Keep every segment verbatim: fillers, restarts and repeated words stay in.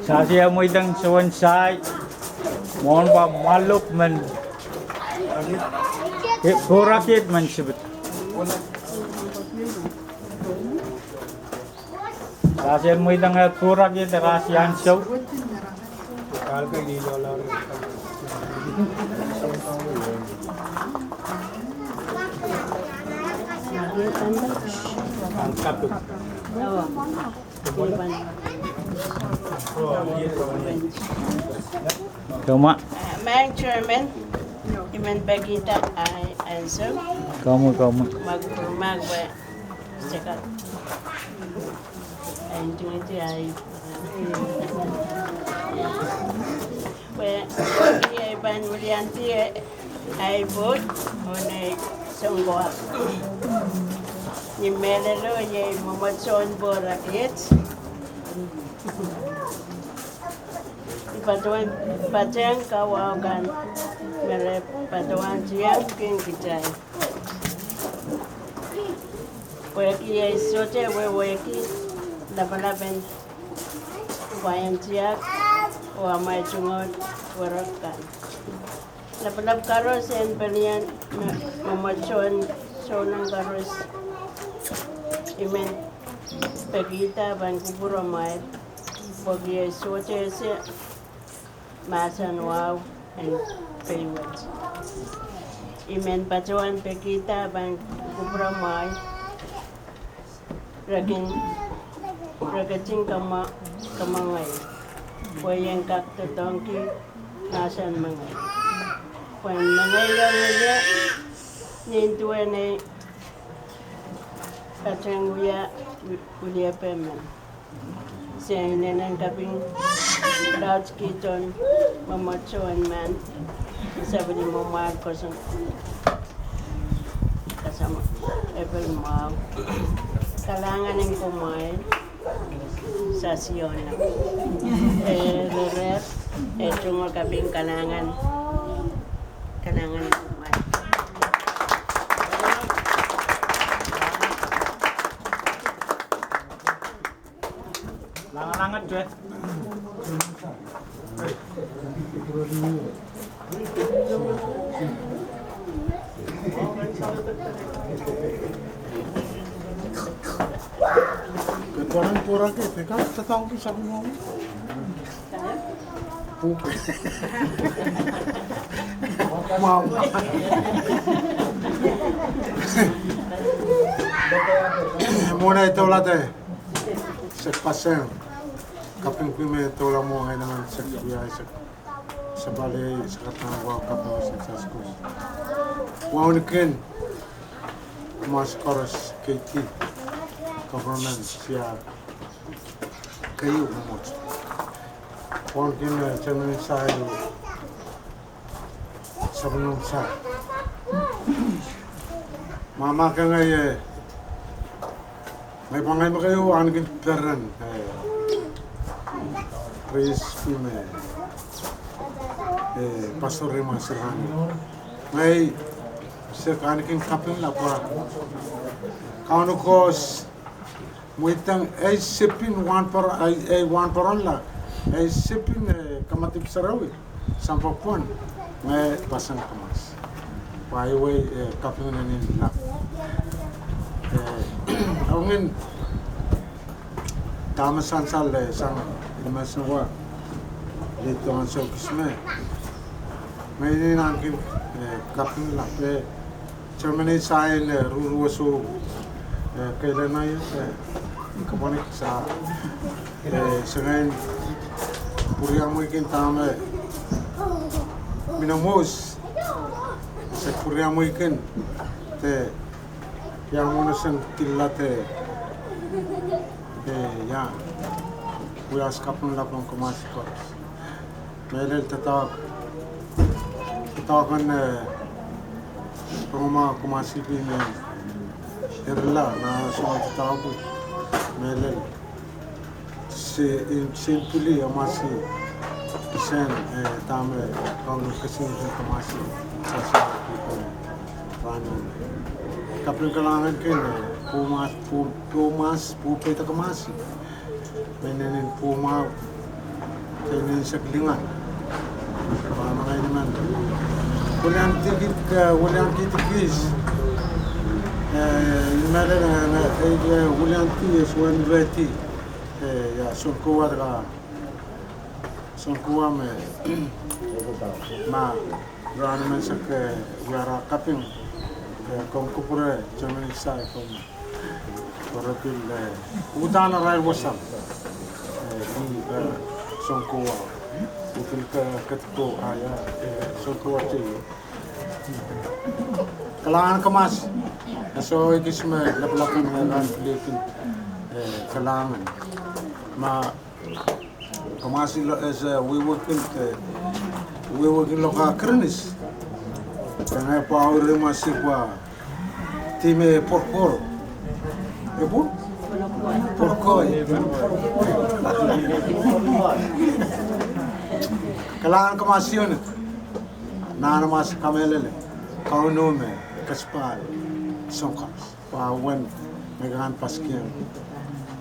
Sasi e mweidohng soangen sai, mwohn pahn mwalop men, e, pwurak iet men sipit. Sasi e mweidohng e pwurak iet, e rasi ansou. Komwi. Madam Chairman, I men pekihda ahi ansou. Komwi, komwi. Mak, mak, we, second. Ahi, twenty, ahi. Pwe iei pahn wiliandi ahi pwoud, oh nei sounkoa. Ni mehlelo iei mwomwohdiso en pwurak iet. I patohwan patehng kawahu kan me re patohwan tiahk kin kitail. Pwehki iei sohte wehwehki lapalap en pwain tiahk Amwail tungoal werek kan. Lapalap koaros en pelien me, me mwomwohdiso en souleng koaros. I men pekihda pahn kupwuramwail, pwehki e sohte ese mahsen wahu en pei wet. I men patohwan pekihda pahn kupwuramwail, re kin, re ketin kamwe, kamwengei, pwe I en kak doadoahngki mahsen mengei. Pwe mengei ieu ie, nin duwen ei patehng wia, wi-, wiliepe men. Se inenen kaping laud kihdo mwomwohdiso en men, sapwellimomwail koasoan kasamwo, epel mwahu. Kalahngan en kumwail, Sasiono. E, re, re, e tungoal kaping kalahngan, kalahngan en kumwail. Langalang te. Ke tuan pwurehng ke, ke kak tatau pun sapwung. Puk. Mwahu. Mwohn ei doula de. Sek paseng. Kaping pwe me doula mwo ei naman sek wia sek. Sapale sek ata wa kaping sek saskus. Wauneki. Mas koaros keiti. Government sia. Keieu mwomwohdiso. Wauneki, eh, chairman sair, sapwellime sair. Mahmahki ngehi, eh, ngehi pahn ngehi me keieu ahneki peren, eh, Reis me, eh, pastor Reimahs Rani. Ngehi sehk ahneki kaping lapwa. Kauno Koht Mweidehng ei sipin wahnpoaron, ei, ei wahnpoaron la, ei sipin, eh, kamadipw sarawi, sampah pwon, ngehi pasang kamas. Pwe iei, eh, kaping en nin lap. Eh, ong dahme sansal, eh, sang, eh, mas nawa, le tohn sokis me. Ngehi nin ahneki, eh, kaping lap, eh, Chairman sair, eh, ruruweso, eh, keilahn ie, eh, kapwanek sa, eh, se ngehi pwuriamweiki dahme, eh, mino mous, se pwuriamweiki, eh, iang mwohn sen killa de, eh, ia, wiahs kaping lap ong kamasi koaros. Mehlel doadoahk, doadoahk en, eh, rongomwahu kamasi pil me, eh, irla, nan soangen doadoahk, mehlel, se, in, sen pwili amasi, sen, eh, dahme, Kauno kesin kamasi, sasi, eh, rahnwet. Kaping kalahngan kin, eh, Thomas, Tho-, Thomas, Pwuhpeida kamasi. Me inenen pwuhmwahu, me inenen sek lingan. Pwe ma ngehi men weliandi kit, eh, weliandi kit kis. Eh, mehlel, eh, eh, weliandi, eh, soangen redi. Eh, ia, soangen kowa ka. Soangen kowa me. Ma, rahnwet sek, eh, wia ara kaping. Eh, komw kupwure, Chairman sair komw. Pwe re pil, eh, uhdahn arail wasa. Eh, ni, eh, soangen kowa. Pil ke, ketko, ah, ia, eh, soangen kowa te. Kalahngan kamasi. Eh, soh, ekis me lapalap en ngehi pahn pil kin, eh, kalahngan. Ma, kamasi lo, eh, se wehwehki, eh, wehwehki lokaia Girinis. Ngehi pahn ire masi pwe dihme pwurpwur. Epwur? Pwurkoi. Kalahngan kamasi ong, nan masi kamehlele. Kauno me, kesempwal, soangen koaros. Pwe uwen me kan paskian,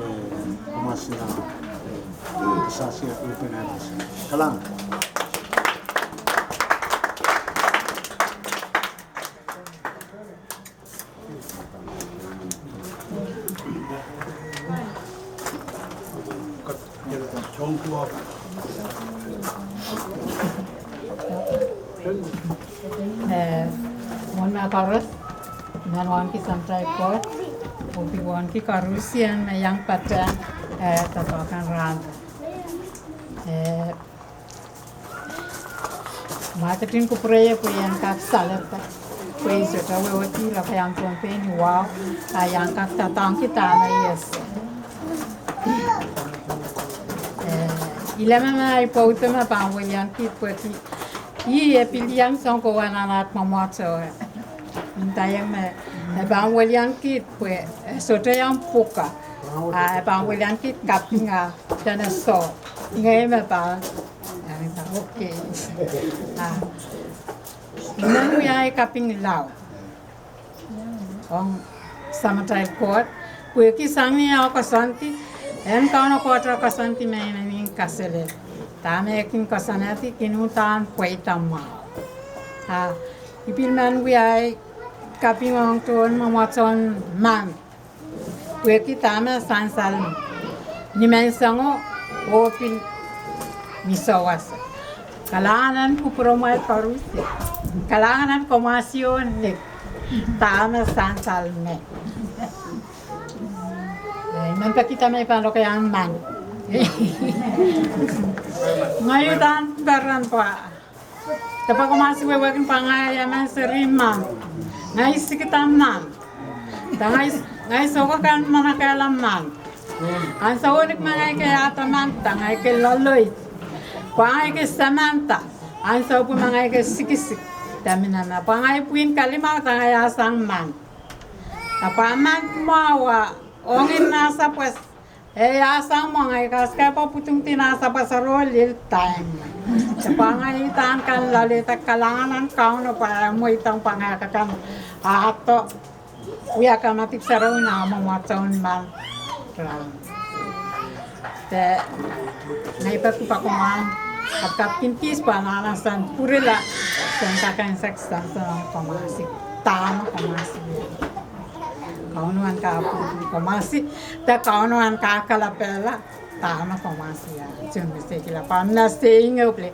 eh, kamasi nan, eh, Saskia Ruben Anderson. Kalahngan. Eh, mwohn ma koaros, I men wauneki Samatail Koht, oh pil wauneki koarosie me iang patehng, eh, doadoahk en rahn. Eh, Ma ketin kupwurei pwe I en kak salehda pwe I sohte wehwehki lokaiahn Pohnpei ni wahu, a I iang kak doadoahngki dahme I ese. Eh, I leme me ahi pwoudo me pahn weliankihda pwehki ih e pil iang soang kowe nan aht mwomwohdiso. Nda me e pahn weliankihda pwe e sohte iang pwuka. A e pahn weliankihda kaping a dene soh. Ngehi me pahn, okay. A I men wia ei kaping laud ong Samatail Koht, pwehki sang ni eh koasoandi, en Kauno Koht eh koasoandi me I men kin kaselel. Dahme e kin koasoanehdi kin uhdahn pweida mwahu. A I pil men wia ei kaping ong tohn mwomwohdiso en Mand. Pwehki dahme sansal ni menseng oh pil ni souwas. Kalahngan en kupwuromwail koarosie. Kalahngan en komwahsiohng lik. Dahme sansal me. Eh, I men peki dahme I pahn lokaiahn Mand. Ngehi uhdahn peren pwa Dahme komw ahsi wehwehki pwe ngehi emen seri Mand. Ngehi sikida Mand. Ngehi, ngehi soukohp kan manokehla Mand. Ansou wet me ngehi kin ahda Mand, ngehi kin loalloid. Pwe ngehi kin samanda. Ansou pwe ngehi kin sikisik. Dahme nana, pwe ngehi pwihn kalimau, ngehi ah sang Mand. Pwe Mand mwahu, ong ni nah sapwes. Eh, ah sang mwo, ngehi kak kak pwupwudingdi nah sapwes sarawi lel time. Pwe ngehi uhdahn kan loalloid, kalahngan en Kauno pwe e mweidehng pwe ngehi kak kan ahdo wia kamadik sarawi nan mwomwohdiso en Mand. Dene ngehi peki pwe komw ahpw kapikihda pwe anahne sang pwurala sang kak en sehse sang komw ahsi, dahme komw ahsi. Kauno en kapwurala komw ahsi, de Kauno en kakalapehla dahme komw ahsi. Ia, soun me sekila pahn me se inge pwe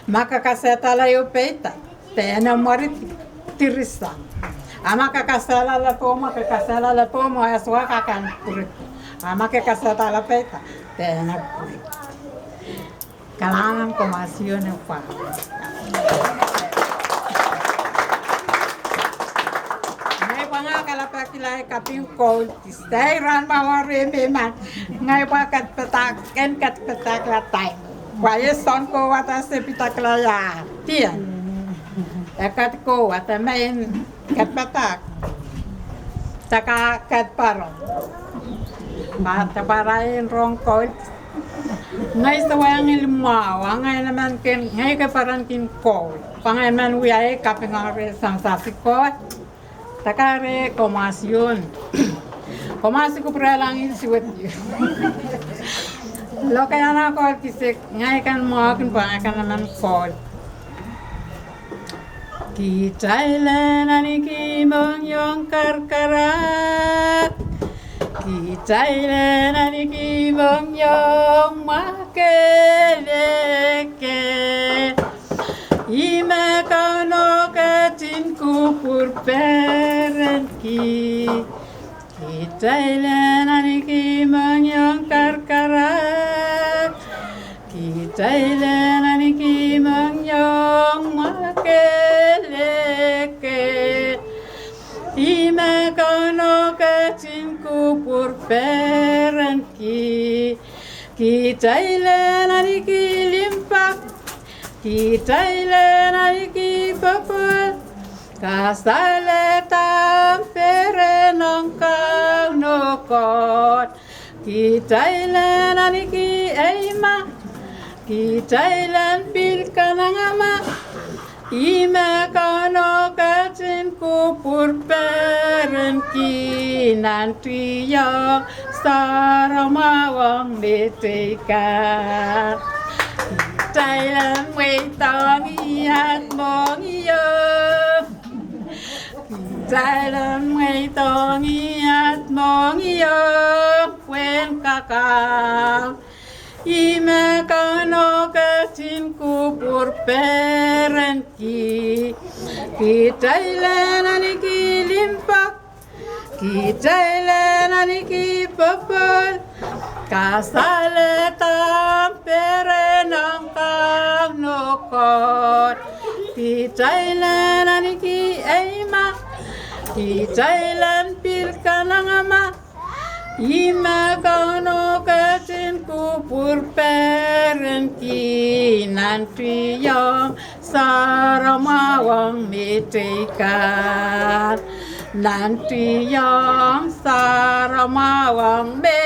ma ke kasahdahla ieu peida, dene mwari dirisang. A ma ke kasahdahla lepomw, ke kasahdahla lepomw, e sohte kak kan pwuridi. A ma ke kasahdahla peida, dene pwuridi. Kalahngan komw ahsi oh ne pwa. Ngehi pwanga kalapehkihla ei kaping koul. Kisai rahn mwahu eri me I men. Ngehi pwa kat padahk, ken kat padahkla time. Pwe e soun kowada se pidakla ia. Dien. E kat kowada me I en kat padahk. Taka kat paro. Ma taparain rong koul. Ngehi soangen limau, a ngehi emen kin, ngehi ke peren kin koul. Pwe ngehi men wia ei kaping ong reh sang sasi koul. Takare komw ahsi oh. Komw ahsi kupwurelahng ih suwed. Lokaiahn koul kisik, ngehi kan mwahu kin pwe ngehi kan emen koul. Kitail en ahneki mohngiong karkarak. Kitail en ahneki mohngiong mwakeleke. Ih me Kauno ketin kupwur perenki. Kitail en ahneki mohngiong karkarak. Kitail en ahneki mohngiong mwakeleke. Ih me Kauno ketin kupwur perenki. Kitail en ahneki limpoak. Kitail en ahneki popohl. Kasale dahme peren ong Kauno Koht. Kitail en ahneki eimah. Kitail en pil kanengamah. Ih me Kauno ketin kupwur perenki. Nantiong Saramwahu ong mehteikan. Kitail en mweidohng iat mohngio. Kitail en mweidohng iat mohngio. Pwehn kakahng. Ih me Kauno ketin kupwur perenki. Kitail en ahneki limpoak. Kitail en ahneki popohl. Kasalehda peren ong Kauno Koht. Kitail en ahneki eimah. Kitail en pil kanengamah. Ih me Kauno ketin kupwur perenki. Nantiong saramwahu ong mehteikan. Nantiong saramwahu ong me